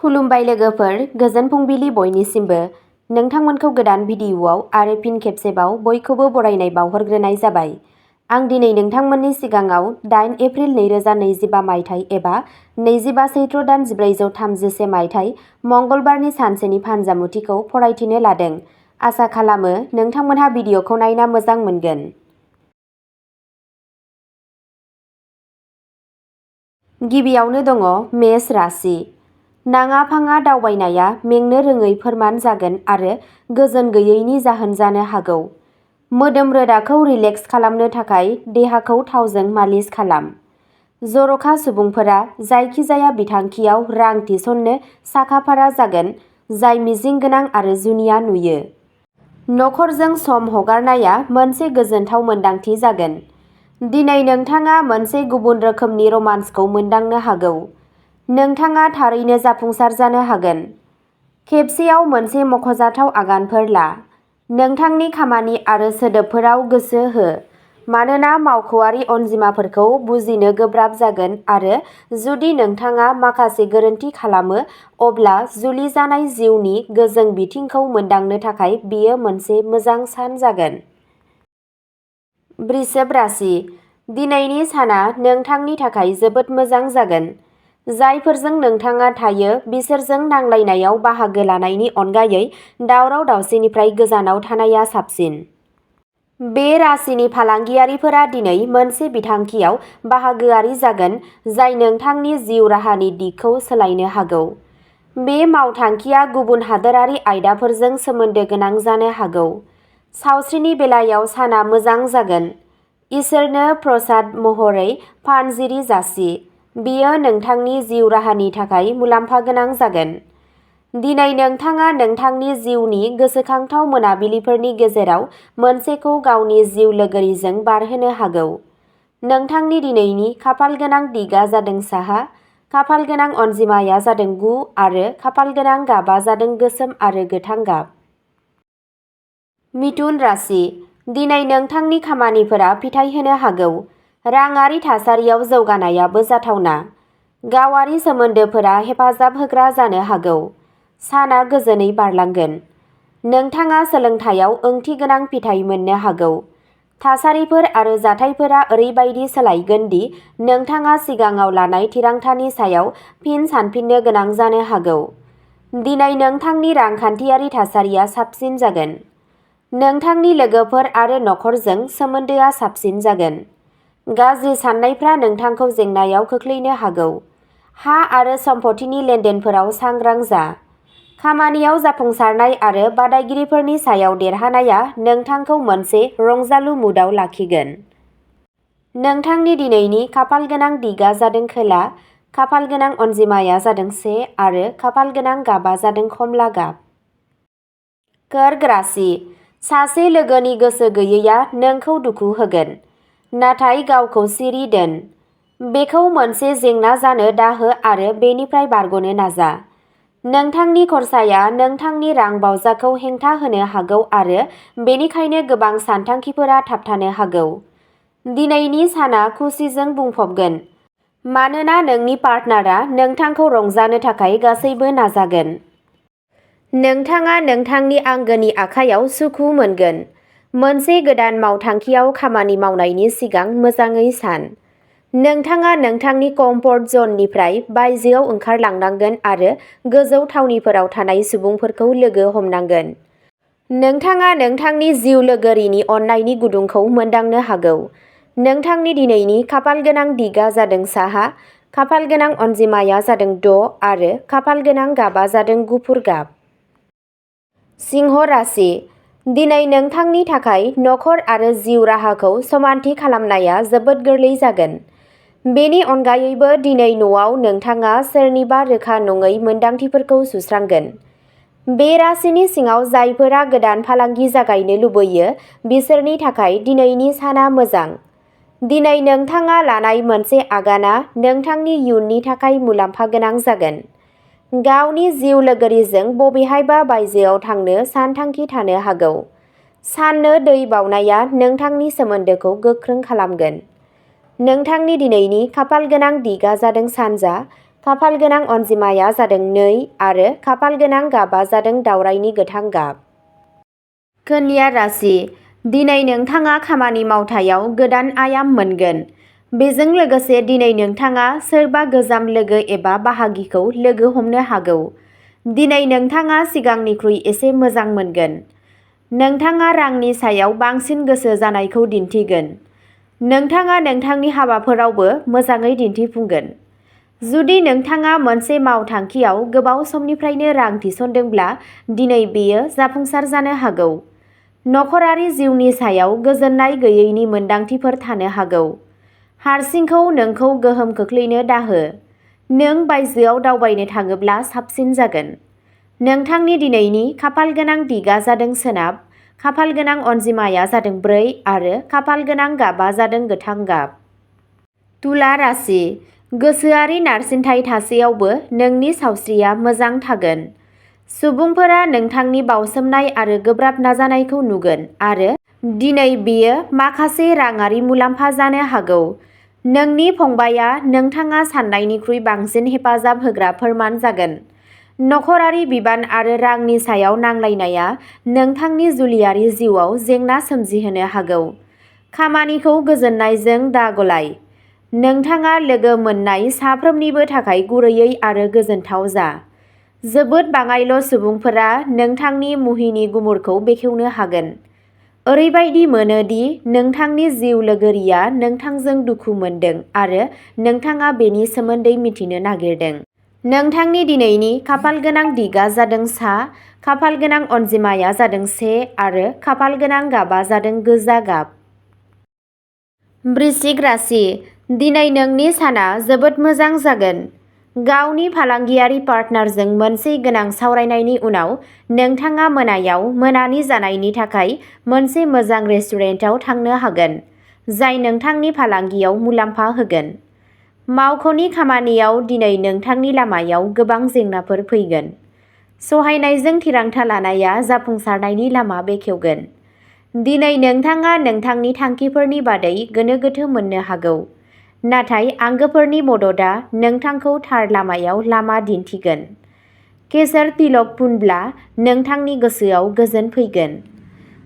खुलुमबाय लोगोफोर, गोजोन फुंबिलि बयनिसिमबो। नोंथांमोनखौ गोदान भिडिअ'आव आरो फिन खेबसेबाव बयखौबो बरायनाय बावहरग्रोनाय जाबाय। आं दिनै नोंथांमोननि सिगाङाव 8 एप्रिल 2025 मायथाइ एबा 25 सैत्र दान 1433 मायथाइ मंगलबारनि सानसेनि फानजामुथिखौ फरायथिनो लादों। आसा खालामो नोंथांमोनहा भिडिअ'खौ नायना मोजां मोनगोन। गिबियावनो दङ मेष राशि। नाङा-फाङा दावबायनाया मेंनो रोङै फोरमान जागोन आरो गोजोन गैयैनि जाहोन जानो हागौ। मोदोम रोदाखौ रिलेक्स खालामनो थाखाय देहाखौ थावजों मालिस खालाम। जर'खा सुबुंफोरा जायखिजाया बिथांखियाव रां थिसननो साखा-फारा जागोन, जाय मिजिं गोनां आरो जुनिया नुयो। नखरजों सम हगारनाया मोनसे गोजोनथाव मोनदांथि जागोन। दिनै नोंथाङा मोनसे गुबुन रोखोमनि रमान्सखौ मोनदांनो हागौ। नोंथाङा थारैनो जाफुंसार जानो हागोन। खेबसेआव मोनसे मख'जाथाव आगानफोर ला। नोंथांनि खामानि आरो सोदोबफोराव गोसो हो, मानोना मावख'आरि अनजिमाफोरखौ बुजिनो गोब्राब जागोन आरो जुदि नोंथाङा माखासे गोरोन्थि खालामो, अब्ला जुलि जानाय जिउनि गोजों बिथिंखौ मोनदांनो थाखाय बेयो मोनसे मोजां सान जागोन। वृषभ राशि। दिनैनि साना नोंथांनि थाखाय जोबोद मोजां जागोन। जायफोरजों नोंथाङा थायो बिसोरजों नांलायनायाव बाहागो लानायनि अनगायै दावराव-दावसिनिफ्राय गोजानाव थानाया साबसिन। बे राशिनि फालांगियारिफोरा दिनै मोनसे बिथांखियाव बाहागोआरि जागोन जाय नोंथांनि जिउ राहानि दिगखौ सोलायनो हागौ। बे मावथांखिया गुबुन हादोरारि आयदाफोरजों सोमोन्दो गोनां जानो हागौ। सावस्रिनि बेलायाव साना मोजां जागोन। इसोरनो प्रसाद महरै फानजिरि जासि। बेयो नोंथांनि जिउ राहानि थाखाय मुलाम्फा गोनां जागोन। दिनै नोंथाङा नोंथांनि जिउनि गोसोखांथाव मोनाबिलिफोरनि गेजेराव मोनसेखौ गावनि जिउ लोगोरिजों बारहोनो हागौ। नोंथांनि दिनैनि खाफालगोनां दिगआ जादों साहा, खाफालगोनां अनजिमाया जादों 9 आरो खाफालगोनां गाबआ जादों गोसोम आरो गोथां गाब। मिथुन राशि। दिनै नोंथांनि खामानिफोरा फिथाय होनो हागौ। राङारि थासारियाव जौगानायाबो जाथावना। गावारि सोमोन्दोफोरा हेफाजाब होग्रा जानो हागौ। साना गोजोनै बारलांगोन। नोंथाङा सोलोंथायाव ओंथिगोनां फिथाय मोननो हागौ। थासारिफोर आरो जाथायफोरा ओरैबायदि सोलायगोन दि नोंथाङा सिगाङाव लानाय थिरांथानि सायाव फिन सानफिननो गोनां जानो हागौ। दिनै नोंथांनि रांखान्थियारि थासारिया साबसिन जागोन। नोंथांनि लोगोफोर आरो नखरजों सोमोन्दोआ साबसिन जागोन। गाज्रि साननायफ्रा नोंथांखौ जेंनायाव खोख्लैनो हागौ। हा आरो सम्पथिनि लेनदेनफोराव सांग्रां जा। खामानियाव जाफुंसारनाय आरो बादायगिरिफोरनि सायाव देरहानाया नोंथांखौ मोनसे रंजालु मुडआव लाखिगोन। नोंथांनि दिनैनि खाफालगोनां दिगआ जादों खोला, खाफालगोनां अनजिमाया जादों 1 आरो खाफालगोनां गाबआ जादों खमला गाब। कर्क राशि। सासे लोगोनि गोसो गैयैआ नोंखौ दुखु होगोन, नाथाय गावखौ सिरि दोन। बेखौ मोनसे जेंना जानो दाहो आरो बेनिफ्राय बारग'नो नाजा। नोंथांनि खरसाया नोंथांनि रां बावजाखौ हेंथा होनो हागौ आरो बेनिखायनो गोबां सानथांखिफोरा थाबथानो हागौ। दिनैनि साना खुसिजों बुंफबगोन, मानोना नोंनि पार्टनारआ नोंथांखौ रंजानो थाखाय गासैबो नाजागोन। नोंथाङा नोंथांनि आंगोनि आखायाव सुखु मोनगोन। मोनसे गोदान मावथांखियाव खामानि मावनायनि सिगां मोजाङै सान। नोंथाङा नोंथांनि कम्फर्ट जननिफ्राय बायजोआव ओंखारलांनांगोन आरो गोजौ थावनिफोराव थानाय सुबुंफोरखौ लोगो हमनांगोन। नोंथाङा नोंथांनि जिउ लोगोरिनि अननायनि गुदुंखौ मोनदांनो हागौ। नोंथांनि दिनैनि खाफालगोनां दिगआ जादों साहा, खाफालगोनां अनजिमाया जादों 6 आरो खाफालगोनां गाबआ जादों गुफुर गाब। सिंह राशि। दिनै नोंथांनि थाखाय नखर आरो जिउ राहाखौ समानथि खालामनाया जोबोद गोरलै जागोन। बेनि अनगायैबो दिनै न'आव नोंथाङा सोरनिबा रोखा नङै मोनदांथिफोरखौ सुस्रांगोन। बे राशिनि सिङाव जायफोरा गोदान फालांगि जागायनो लुबैयो बिसोरनि थाखाय दिनैनि साना मोजां। दिनै नोंथाङा लानाय मोनसे आगानआ नोंथांनि इयुननि थाखाय मुलाम्फा गोनां जागोन। गावनि जिउ लोगोरिजों बबेहायबा बायजोआव थांनो सानथांखि थानो हागौ। साननो दै बावनाया नोंथांनि सोमोन्दोखौ गोख्रों खालामगोन। नोंथांनि दिनैनि खाफालगोनां दिगआ जादों सानजा, खाफाल गोनां अनजिमाया जादों 2 आरो खाफाल गोनां गाबा जादों दावरायनि गोथां गाब। कन्या राशि, दिनै नोंथाङा खामानि मावथायाव गोदान आयाम मोनगोन। बेजों लोगोसे दिनै नोंथाङा सोरबा गोजाम लोगो एबा बाहागिखौ लोगो हमनो हागौ। दिनै नोंथाङा सिगांनिख्रुइ एसे मोजां मोनगोन। नोंथाङा रांनि सायाव बांसिन गोसो जानायखौ दिन्थिगोन। नोंथाङा नोंथांनि हाबाफोरावबो मोजाङै दिन्थिफुंगोन। जुदि नोंथाङा मोनसे मावथांखियाव गोबाव समनिफ्रायनो रां थिसनदोंब्ला दिनै बेयो जाफुंसार जानो हागौ। नखरारि जिउनि सायाव गोजोननाय गैयैनि मोन्दांथिफोर थानो हागौ। हारसिंखौ नोंखौ गोहोम खोख्लैनो दाहो। नों बायजोआव दावबायनो थाङोब्ला साबसिन जागोन। नोंथांनि दिनैनि खाफाल गोनां दिगा जादों सोनाब, खाफाल गोनां अनजिमाया जादों 4 आरो खाफाल गोनां गाबा जादों गोथां गाब। तुला राशि, गोसोआरि नारसिनथाय थासेयावबो नोंनि सावस्रिया मोजां थागोन। सुबुंफोरा नोंथांनि बावसोमनाय आरो गोब्राब नाजानायखौ नुगोन आरो दिनै बेयो माखासे राङारि मुलाम्फा जानो हागौ। नोंनि फंबायआ नोंथाङा सान्नायनिख्रुइ बांसिन हेफाजाब होग्रा फोरमान जागोन। नखरारि बिबान आरो रांनि सायाव नांलायनाया नोंथांनि जुलियारि जिउआव जेंना सोमजिहोनो हागौ। खामानिखौ गोजोननायजों दागलाय। नोंथाङा लोगो मोननाय साफ्रोमनिबो थाखाय गुरैयै आरो गोजोनथाव जा। जोबोद बाङाइल' सुबुंफोरा नोंथांनि मुहिनि गुमुरखौ बेखेवनो हागोन। ओरैबायदि मोनो दि नोंथांनि जिउ लोगोरिया नोंथांजों दुखु मोनदों आरो नोंथाङा बेनि सोमोन्दै मिथिनो नागिरदों। नोंथांनि दिनैनि खाफाल गोनां दिगा जादों सा, खाफाल गोनां अनजिमाया जादों 1 आरो खाफाल गोनां गाबा जादों गोजा गाब। वृश्चिक राशि, दिनै नोंनि साना जोबोद मोजां जागोन। गावनि फालांगियारि पार्टनारजों मोनसे गोनां सावरायनायनि उनाव नोंथाङा मोनायाव मोनानि जानायनि थाखाय मोनसे मोजां रेस्टुरेन्टाव थांनो हागोन, जाय नोंथांनि फालांगियाव मुलाम्फा होगोन। मावख'नि खामानियाव दिनै नोंथांनि लामायाव गोबां जेंनाफोर फैगोन। सहायनायजों थिरांथा लानाया जाफुंसारनायनि लामा बेखेवगोन। दिनै नोंथाङा नोंथांनि थांखिफोरनि बादै गोनो गोथो मोननो हागौ, नाथाय आंगोफोरनि मददआ नोंथांखौ थार लामायाव लामा दिन्थिगोन। केसर तिलक फुनब्ला नोंथांनि गोसोआव गोजोन फैगोन।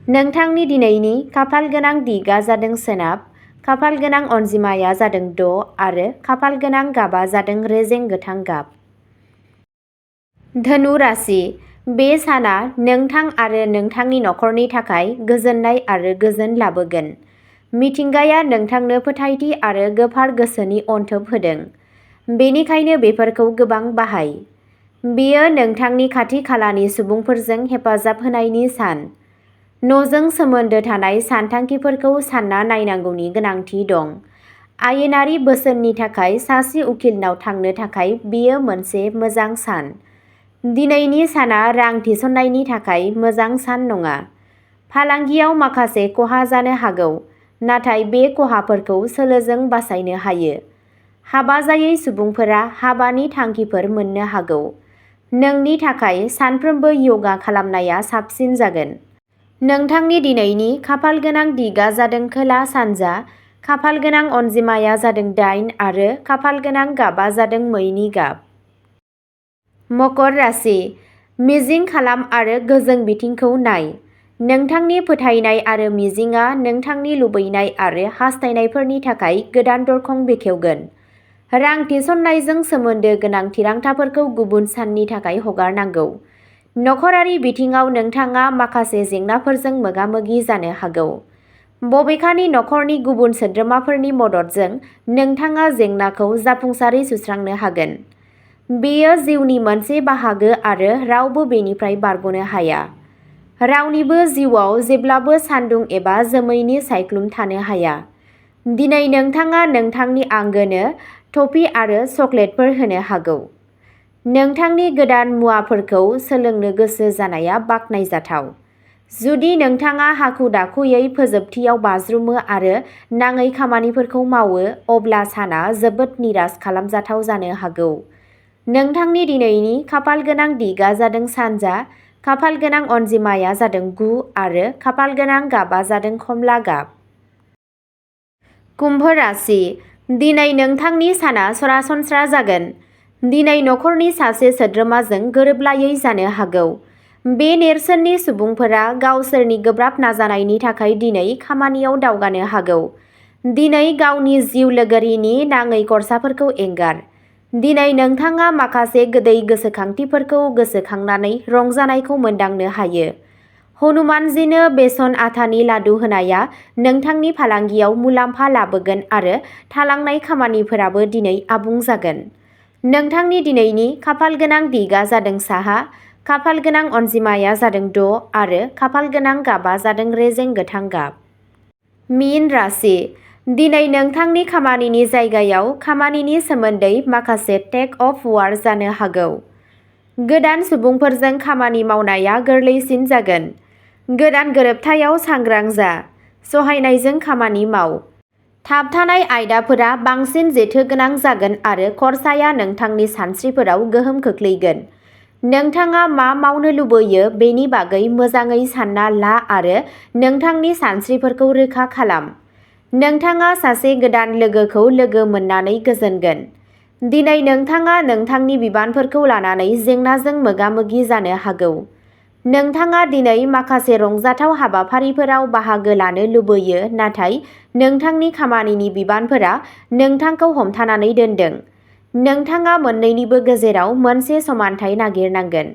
नोंथांनि दिनैनि खाफाल गोनां दिगा जादों सोनाब, खाफाल गोनां अनजिमाया जादों 6 आरो खाफाल गोनां गाबा जादों रेजें गोथां गाब। धनु राशि, बे साना नोंथां आरो नोंथांनि नखरनि थाखाय गोजोननाय आरो गोजोन लाबोगोन। मिथिंगाया नोंथांनो फोथायथि आरो गोफार गोसोनि अनथोब होदों, बेनिखायनो बेफोरखौ गोबां बाहाय। बेयो नोंथांनि खाथि खालानि सुबुंफोरजों हेफाजाब होनायनि सान। न'जों सोमोन्दो थानाय सानथांखिफोरखौ सानना नायनांगौनि गोनांथि दं। आयेनारि बोसोननि थाखाय सासे उखिलनाव थांनो थाखाय बेयो मोनसे मोजां सान। दिनैनि साना रां थिसननायनि थाखाय मोजां सान नङा। फालांगियाव माखासे खहा जानो हागौ, नाथाय बे खहाफोरखौ सोलोजों बासायनो हायो। हाबा जायै सुबुंफोरा हाबानि थांखिफोर मोननो हागौ। नोंनि थाखाय सानफ्रोमबो यगा खालामनाया साबसिन जागोन। नोंथांनि दिनैनि खाफाल गोनां दिगा जादों खोला सानजा, खाफाल गोनां अनजिमाया जादों 8 आरो खाफाल गोनां गाबा जादों मैनि गाब। मकर राशि, मिजिं खालाम आरो गोजों बिथिंखौ नाय। नोंथांनि फोथायनाय आरो मिजिंआ नोंथांनि लुबैनाय आरो हास्थायनायफोरनि थाखाय गोदान दरखं बेखेवगोन। रां थिसननायजों सोमोन्दो गोनां थिरांथाफोरखौ गुबुन साननि थाखाय हगारनांगौ। नखरारि बिथिङाव नोंथाङा माखासे जेंनाफोरजों मोगा-मोगि जानो हागौ। बबेखानि नखरनि गुबुन सोद्रोमाफोरनि मददजों नोंथाङा जेंनाखौ जाफुंसारै सुस्रांनो हागोन। बेयो जिउनि मोनसे बाहागो आरो रावबो बेनिफ्राय बारग'नो हाया। रावनिबो जिउआव जेब्लाबो सानदुं एबा जोमैनि सायख्लुम थानो हाया। दिनै नोंथाङा नोंथांनि आंगोनो टफी आरो चकलेटफोर होनो हागौ। नोंथांनि गोदान मुवाफोरखौ सोलोंनो गोसो जानाया बाख्नायजाथाव। जुदि नोंथाङा हाखु-दाखुयै फोजोबथियाव बाज्रुमो आरो नाङै खामानिफोरखौ मावो, अब्ला साना जोबोद निराश खालामजाथाव जानो हागौ। नोंथांनि दिनैनि खाफाल गोनां दिगा जादों सानजा, खाफाल गोनां अनजिमाया जादों 9 आरो खाफाल गोनां गाबा जादों खमला गाब। कुम्भ राशि, दिनै नोंथांनि साना सरासनस्रा जागोन। दिनै नखरनि सासे सोद्रोमाजों गोरोबलायै जानो हागौ। बे नेरसोननि सुबुंफोरा गावसोरनि गोब्राब नाजानायनि थाखाय दिनै खामानियाव दावगानो हागौ। दिनै गावनि जिउ लोगोरिनि नाङै खरसाफोरखौ एंगार। दिनै नोंथाङा माखासे गोदै गोसोखांथिफोरखौ गोसोखांनानै रंजानायखौ मोनदांनो हायो। हनुमानजिनो बेसन आटानि लादु होनाया नोंथांनि फालांगियाव मुलाम्फा लाबोगोन आरो थालांनाय खामानिफोराबो दिनै आबुं जागोन। नोंथांनि दिनैनि खाफालगोनां दिगा जादों साहा, खाफालगोनां अनजिमाया जादों 6 आरो खाफालगोनां गाबा जादों रेजें गोथां गाब। मीन राशि। दिनै नोंथांनि खामानिनि जायगायाव खामानिनि सोमोन्दै माखासे टेग अफ वार जानो हागौ। गोदान सुबुंफोरजों खामानि मावनाया गोरलैसिन जागोन। गोदान गोरोबथायाव सांग्रां जा। सहायनायजों खामानि माव। थाबथानाय आयदाफोरा बांसिन जेथोगोनां जागोन आरो खरसाया नोंथांनि सानस्रिफोराव गोहोम खोख्लैगोन। नोंथाङा मा मावनो लुबैयो बेनि बागै मोजाङै सानना ला आरो नोंथांनि सानस्रिफोरखौ रोखा खालाम। नोंथाङा सासे गोदान लोगोखौ लोगो मोननानै गोजोनगोन। दिनै नोंथाङा नोंथांनि बिबानफोरखौ लानानै जेंनाजों मोगा-मोगि जानो हागौ। नोंथाङा दिनै माखासे रंजाथाव हाबाफारिफोराव बाहागो लानो लुबैयो नाथाय नोंथांनि खामानिनि बिबानफोरा नोंथांखौ हमथानानै दोनदों। नोंथाङा मोन्नैनिबो गेजेराव मोनसे समानथाय नागिरनांगोन।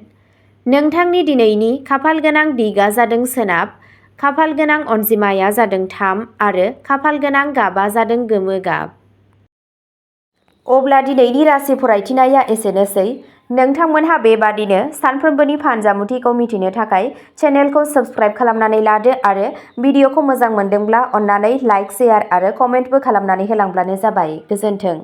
नोंथांनि दिनैनि खाफालगोनां दिगा जादों सोनाब, खाफालगोनां अनजिमाया जादों 3 आरो खाफालगोनां गाबा जादों गोमो गाब। अब्ला दिनैनि राशि फरायथिनाया एसेनोसै। नोंथांमोनहा बेबादिनो सानफ्रोमबोनि फानजामुथिखौ मिथिनो थाखाय चेनेलखौ साबस्क्राइब खालामनानै लादो आरो भिडिअखौ मोजां मोनदोंब्ला अन्नानै लाइक, शेयार आरो कमेन्टबो खालामनानै होलांब्लानो जाबाय। गोजोन्थों।